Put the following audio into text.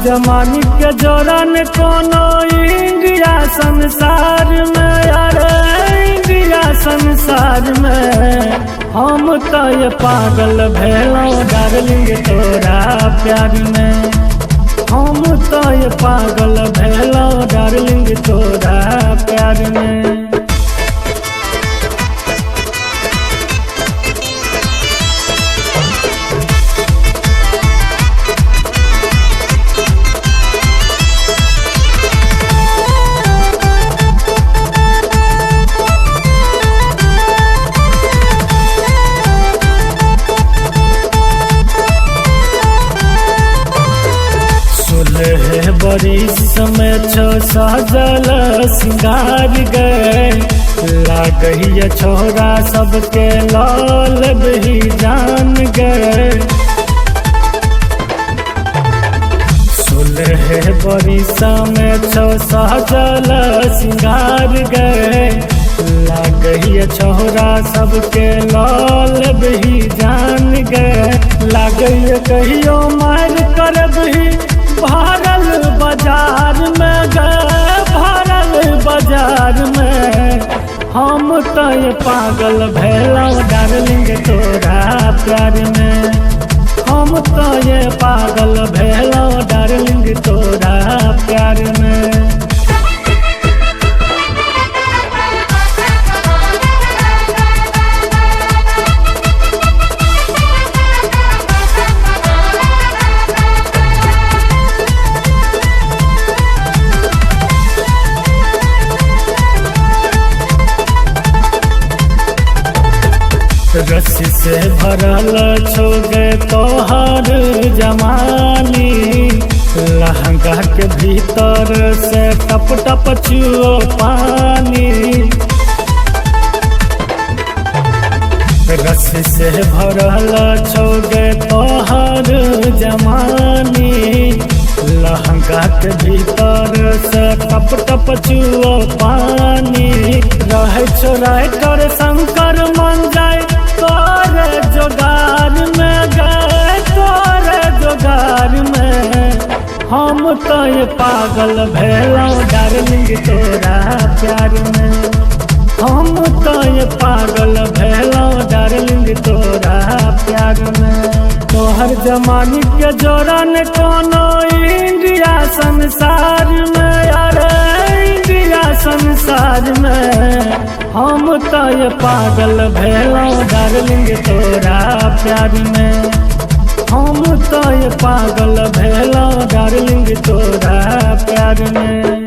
जमानी के जोरन कोनो इंडिया संसार में, अरे इंडिया संसार में। हम तो ये पागल भेलौं डार्लिंग तोरा प्यार में। हम तो ये पागल भेलौं डार्लिंग तोरा प्यार में। 16 बरिस में छो सजल सिंगार गए, लागैया छोरा सबके लाल भी जान गए। 16 बरिस में छो सजल सिंगार गए, लागैया छोरा सबके लाल भी जान गए। लागैया कहियो मार करबही भरल बाजार में गए, भरल बाजार में। हम तो ये पागल भेलौं डार्लिंग तोरा प्यार में। हम तो ये पागल भेलौं डार्लिंग तोरा प्यार में। रस्सी से भरल छो गे तोहर जमानी, लहंगा के भीतर से टप टप चुओ पानी। रस्सी से भरल छो गे तोहर जमानी, लहंगा के भीतर से टप टप चुओ पानी। रहे छो राइटर शंकर मन जाए तोरे जोगार में गए, तोरे जोगार में। हम तो ये पागल भेलौं डार्लिंग तोरा प्यार में। हम तो ये पागल भेलौं डार्लिंग तोरा प्यार में। तोहर जमानी के जोरन कोनो इंडिया संसार में, अरे इंडिया संसार में। हम तो ये पागल भेलौं डार्लिंग तोरा प्यार में। हम तो ये पागल भेलौं डार्लिंग तोरा प्यार में।